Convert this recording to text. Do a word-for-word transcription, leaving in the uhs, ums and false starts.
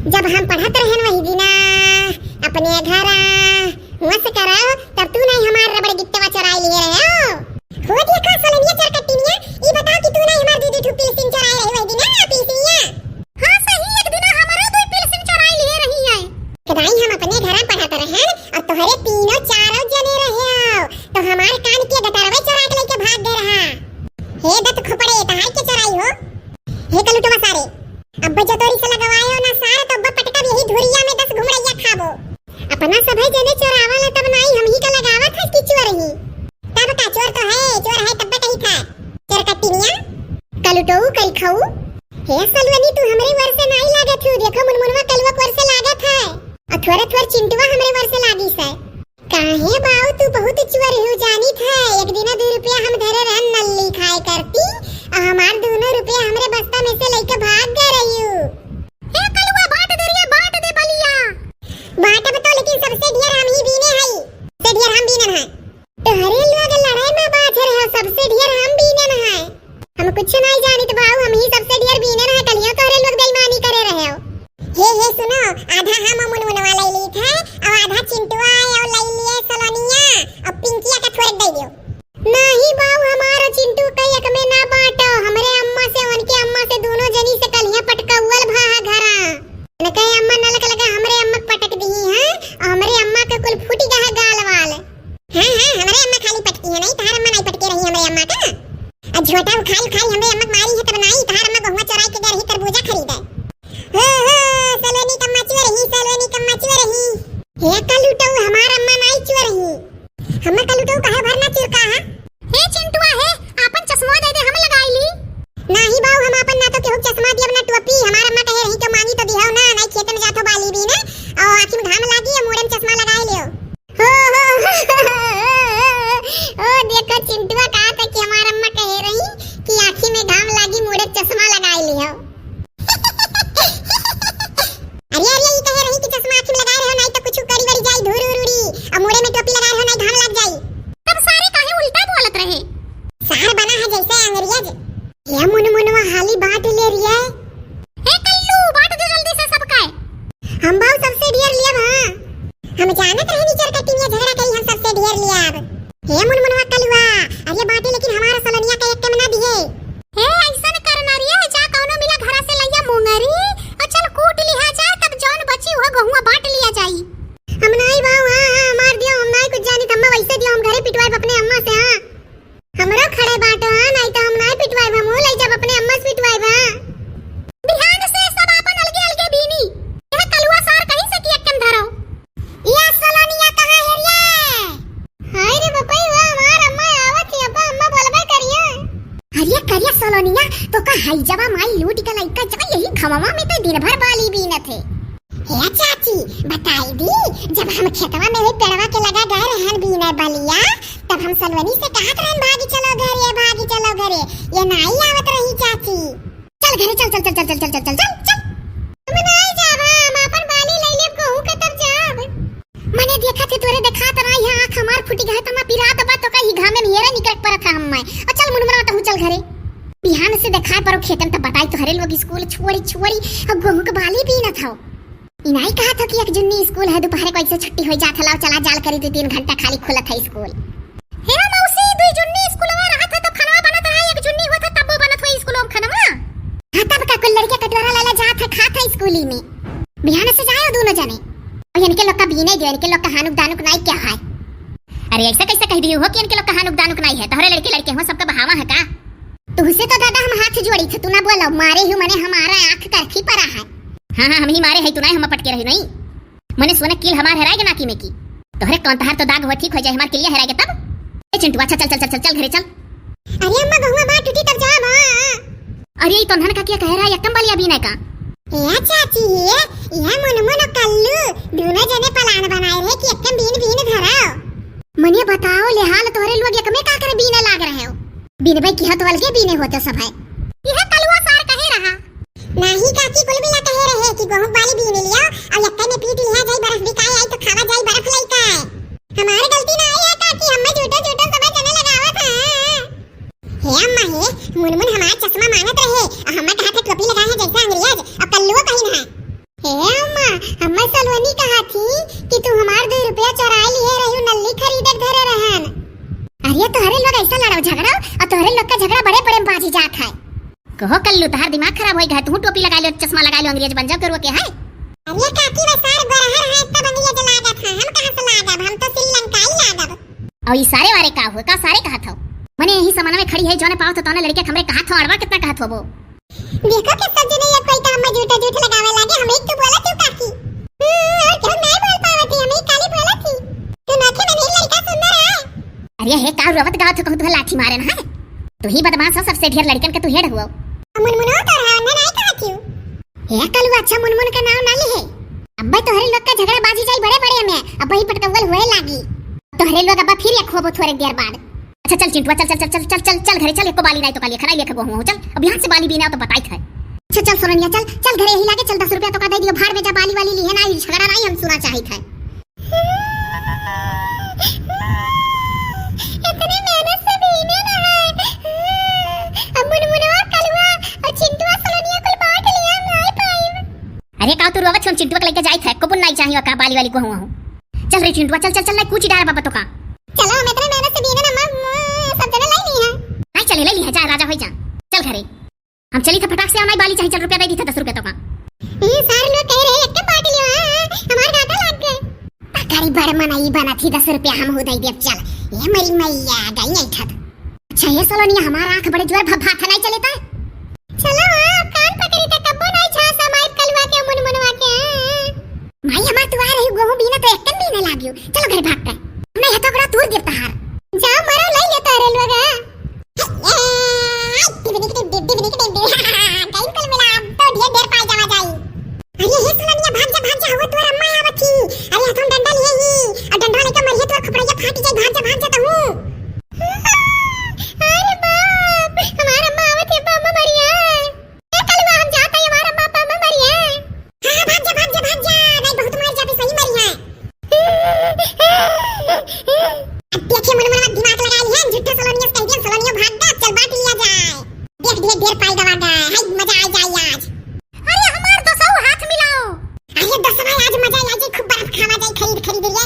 जब हम पढ़त रहन वही दिना अपने घरा, हुआं से करव, तब तू नाहीं हमार रबड़ गिट्टवा चोराई लिहे रहे हो। हो देखा सलोनिया चोरकट्टिनिया, ई बताओ कि तू नाहीं हमार दू दू ठू पिलसिन चोराए रही वही दिना, पिलसिनिया। हाँ सही, एक दिना हमरो दुई पिलसिन चोराई लिहे रही है। कदाई हम अपने घरा पढ़त रहन और तोहरे तीनों चारों जने रहे हो, तो हमार कान के गटरवे चोरा के लेके भाग गए रहा। हे दत खोपड़े, तहार के चोराई हो? हे कलुटवा सारे, अब जो तोरी से लगवायो ना सार, तो अब पटकब यही धुरिया में दस घुमड़ैया खाबो। अपना सभे जने चोरावल, तब नाई हमही का लगावत है कि चोर ही। तब का चोर तो है, चोर है तब कही था। चोरकट्टिनिया, कलुटऊ करी खाऊ। हे सलवनी, तू हमरे वर से नाई लागत हू, देखो मुनमुनवा कलुआ क वर से लागत है। और थोड़ा थोड़ा चिंटुआ हमरे वर से लागी से। काहे बाऊ, तू बहुत चुअर हू जानित है। एक दिन दू रुपया हम धरे रहन नल्ली खाए करती, आ हमार दोनों रुपया हमरे बस्ता में से लेके भाग गए रहियो। हे कलुआ, बांट दे रे, बांट दे बलिया। बांटब तो, लेकिन सबसे ढेर हम ही बीने हई। सबसे ढेर हम बीनन है। तोहरे लोग लड़ाई में बाझ रहे हो, सबसे ढेर हम बीनन है। हम कुछ नहीं जानित बाऊ, हम ही सबसे ढेर बीनन है, कलियो तोहरे लोग बेईमानी करे रहे हो। हे, हे, सुनो, आधा हम मुनमुनवा लई लीत है, और आधा चिंटुआ और लई लिए सलोनिया, और पिंकिया का थोड़े दे दियो। नहीं बाऊ, हमारो चिंटू का एक में ना बांटो, हमरे अम्मा से, उनके अम्मा से दोनों जनी से कलिया पटकउअल भा है घरा। उनके अम्मा नलक लगा हमरे अम्मा के पटक दी है, और हमरे अम्मा के कुल फूटी गए गाल वाल। हाँ, हाँ, हमरे अम्मा खाली पटकी है, नहीं, तहार अम्मा नहीं पटके रही हमरे अम्मा का। आ झोटा उखाल उखाल हमरे अम्मा के मारी है, तब नाई, तहार अम्मा गहुआ चोराई के गए रही तरबूजा खरीदे। हो, हो, सलोनी कम्मा चुअर ही, सलोनी कम्मा चुअर ही। हे कलुटऊ, हमार अम्मा नाई चुअर ही। हम्मा कलुटऊ कहे भर ना चुरका है। हे चिंटुआ हे, आपन चश्मा दे दे, हम लगाई ली। नाही बाऊ, हम आपन ना तो केहू चश्मा दियब ना टोपी। हमार अम्मा कहे रही कि मांगी तो दिहाओ ना, नाई खेतन जात हो बाली बीने, और आँखी में घाम लागी, या मुड़े में चश्मा लगाए लियो। हो, हो, ओ, देखो, चिंटुआ कहा था कि हमार अम्मा कहे रही कि आँखी में घाम लागी, मुड़े चश्मा लगाए लियो। अरे, अरे, ई कहे रही कि चश्मा आँखी में लगाए रहो, नाई तो कुछ करी वरी जाई, धूर उड़ उड़ी, और मुड़े में टोपी लगाए रहो, नाई घाम लग जाई। तब सारे काहे उल्टा बोलत रहे? सार बना है जैसे अंग्रेज। ये मुनमुनवा हाली बांट ले रिया। हे कल्लू, बांट दे जल्दी से सबका। हम बाऊ सबसे ढेर लियब, हाँ। हम जानत रहे नीचर का टीनिया झगड़ा करी, हम सबसे ढेर लियब। हे मुनमुनवा कलुआ, अरे बांटे लेकिन हमारा सलोनिया का एक में ना दिए। हे ऐसन करना रे, जा कौनो मिला घरा से लइया मुंगरी, और चल कूट लिहा जाए, तब जौन बची हो गहुआ बांट लिया जाई। हम नाई बाऊ, हाँ, हाँ, हमार दियो, हम नाई कुछ जानी, अम्मा वैसे दियो, हम घरे पिटवाए अपने अम्मा से, हाँ। हमरो खड़े बाटो, हाँ, नाई तो हम नाई पिटवाइब, हम ले जब अपने अम्मा से पिटवाइब, हाँ। बिहान से सब आपन अलगे अलगे बीनी। यह कलुआ सार कहीं से किया कन धरो। या सलोनिया कहाँ है रे? हाय रे बपई, वो हमार अम्मा आवत ही, अब्बा अम्मा बोलबे करिया। अरे करिया सलोनिया, तो का हई जवा माई लूट के लइका जा यही घमवा में तो दिन भर बाली बीनत है। हे चाची, बताई दी, जब हम खेतवा में वही पेड़वा के लगा गए रहन बीने बलिया, तब हम सलवनी से कहत रहन, "भागी चलो घरे, भागी चलो घरे।" ये नाई आवत रही चाची। चल घरे, चल, चल, चल। हम नाई जाब, हम आपन बाली ले लेब, कहूँ के तब जाब। मने देखा थे तोरे देखा त नाई है, आँख हमार फूटी गए, तमा पिरात बा तो कहीं घामे में हेरे निकल परत है हम्मे। और चल मुनमुना तहू चल घरे। बिहान से देखा परो खेतन तब बताई तोहरे लोग स्कूल छोड़ी छोड़ी और गोहूँ के बाली बीनत हो। ई नाई कहा था कि एक जुन्नी स्कूल है, दोपहर को ऐसे छुट्टी हो जात है, लाओ चला जाल करी, दो तीन घंटा खाली खुलत है स्कूल। हे मौसी, दो जुन्नी स्कूलवा रहत है तब खानवा बनत रहा, एक जुन्नी होत है तब वो बनत हो स्कूल में खानवा। हाँ, तब का कुल लड़के कटोरा लाला जात है, खात है स्कूली में। बिहान से जाओ दोनों जने। और इनके लोग का बीने दियो, इनके लोग का हानुक दानुक नाई क्या है? अरे ऐसा कैसे कह दियो हो कि इनके लोग का हानुक दानुक नाई है? तोहरे लड़के लड़के हो, सबका बहावा है का? तुहसे तो दादा हम हाथ जोड़ी थे, तू ना बोलो, मारे हूँ मने हमारा आँख करखी परा है। हाँ, हाँ, हम ही मारे है, तू ना हम पटके रही नहीं। मने सोना कील हमार हेराए के नाकी में की। तोहरे कौन तहार तो दाग हुआ ठीक हो जाए, हमार किलिया हेराए के तब। ए चिंटू, अच्छा चल, चल, चल, चल, चल घरे चल। अरे अम्मा, बहुआ बात टूटी तब जा बा। अरे ई तो धन का क्या कह रहा है, एकदम बलिया बीने का। ए चाची, ये, ये मुनमुन और कल्लू दोनों जने plan बनाए रहे कि एकदम बीन बीन धराओ। मने बताओ ले हाल, तोहरे लोग एक में का करे बीने लाग रहे हो? बीनबे की हो तो अलगे बीने होते सब है। यह कलुआ सार कहे रहा। नाही काकी, कुल मिला कहे रहे कि गोहूं बाली बीन लिया और यक्का में पीट लिया जाई, बर्फ बिकाए आई तो खावा जाई बर्फ लइका। हमार गलती ना आई है काकी, हमें झूठो झूठो सब जने लगावत है। हे अम्मा हे, मुनमुन हमार चश्मा मांगत रहे और हमें कहा थे टोपी लगाए है जैसे अंग्रेज, और कल्लुओ कहीं ना। ए अम्मा, अम्मा सलोनी कहा थी कि तू हमार दुइ रुपया चोराइ लिहे रहिउ, नल्ली खरीदे धरे रहन। अरे तोहरे लोग ऐसा लड़ाओ झगड़ाओ, अउर तोहरे लोग का झगड़ा बड़े बड़े में बाजी जात है। कहो कल्लू, तोहार दिमाग खराब होइ गए, तू टोपी लगाइ लो, चश्मा लगाइ लो, अंग्रेज बन जाओ, करुआ के है? अरे काकी, वे सार गोरहर है, तब अंग्रेज लागत है, हम कहाँ से लागब, हम तो श्रीलंकाई लागब। अउर ई सारे वारे का हुआ, का सारे कहत हो? मने यही समनवे खड़ी है, जौने पावत हो तौने लड़के के हमरे कहत हो, अड़वा कितना कहत हो वो। देखो के सब जने ये कोई तो हमें झूठे झूठ लगावे लागे, हमें तू बोला क्यों काकी? हम्म, और क्यों नहीं बोल पावत ही, हमें काली बोला थी। तू नखे में नहीं लड़का सुंदर है। अरे हे का रोवत गावत हो, कहूँ तुहे लाठी मारे ना है? तू ही बदमाश हो, सबसे ढेर लड़कन के तू हेड हुआ। मुनमुनो तो रहा, उन्हें नहीं कहा थी। हे कलू, अच्छा मुनमुन का नाव ना लिहे। अब्बे तोहरे लोग का झगड़ा बाजी जाई बड़े बड़े में, अब्बे ही पटकवल हुए लागी। तोहरे लोग अब्बा फिर एक होबो थोड़े देर बाद। अच्छा चल चिंटुआ, चल, चल, चल, चल, चल, चल, चल घरे चल, एको बाली नाई तो काली खनाई लेके गोहुआ हूँ, चल। अब यहाँ से बाली बीना तो बताई थे। अच्छा चल सोरनिया, चल, चल घरे यही लागे, चल दस रुपया तो का दे दियो, भाड़ में जा बाली वाली लिहे नाई, झगड़ा नाई हम सुना चाहित है। इतने मेहनत से बीने ना है। अब मुनमुनवा, कलुआ और चिंटुआ सोरनिया कुल बांट लिया, नाई पाई। अरे का तू रोवत हो, चिंटुआ के लेके जाइत है, एको पुन नाई चाहिए का बाली वाली गोहुआ हूँ। चल रे चिंटुआ, चल, चल, चल, नाई कूची डार बाबा तो का। चलो, हम इतने मेहनत से बीने ना, हम, सब जने लाई ली है। नाई चले, ले ली है, जा, राजा होई जा। चल घरे। हम चली थे फटाक से, आना बाली चाही, चल रुपया दे दी थे दस रुपया तो का। ई सार लोग कह रहे, एक बांट लियो, हाँ, हमार घाटा लाग गए। पकड़ी बड़ मनई बनत ही, दस रुपया हम हो दे देब, चल। ए मरी मैया, गई नहीं ठत। अच्छा, ये सोलोनिया, हमार आँख बड़े जोर भभात नहीं चले ता। चलो, हाँ, अब कान पकड़ी ते कब्बो नहीं छा समाई कलुआ के मुनमुनवा के, हाँ। माई हमार तू आ रही, गोहूं बीना तो एक कन बीने लागियो। चलो घर भाग कर। नहीं हथो करा तूर देता हार। जाओ मरो, लाई लेता रे लोग। ए, टिबनी के टिब, टिबनी के टिब, टिब। टाइम कल मिला, अब तो ढेर ढेर पाई जावा जाई। अरे हे सोलनिया, भाग जा, भाग जा, हुआ तोर अम्मा आवत ही। अरे हथन डंडा लिए ही, और डंडा लेके मरिए, तोर खपड़ैया फाट जाई, भाग जा, भाग जा तहूँ। अरे बाप, हमार अम्मा आवत है, अम्मा मरिया। ए कलुआ, हम जात है, हमार अम्मा, अम्मा मरिया। हाँ, हाँ, भाग जा, भाग जा, भाग जा, नहीं बहुत मार जाबे, सही मरिया। अब देखे मुनमुनवा दिमाग लगा ली है, झूठे सोलनिया से कह दिया, सोलनिया भाग गया, चल बांट लिया जाए। देख ढेर ढेर पाई गवा गए, हाय मजा आ जाए आज। अरे हमार दसऊ हाथ मिलाओ। अरे दसवा आज मजा आ जाए, खूब बर्फ खावा जाए, खरीद खरीद लिए।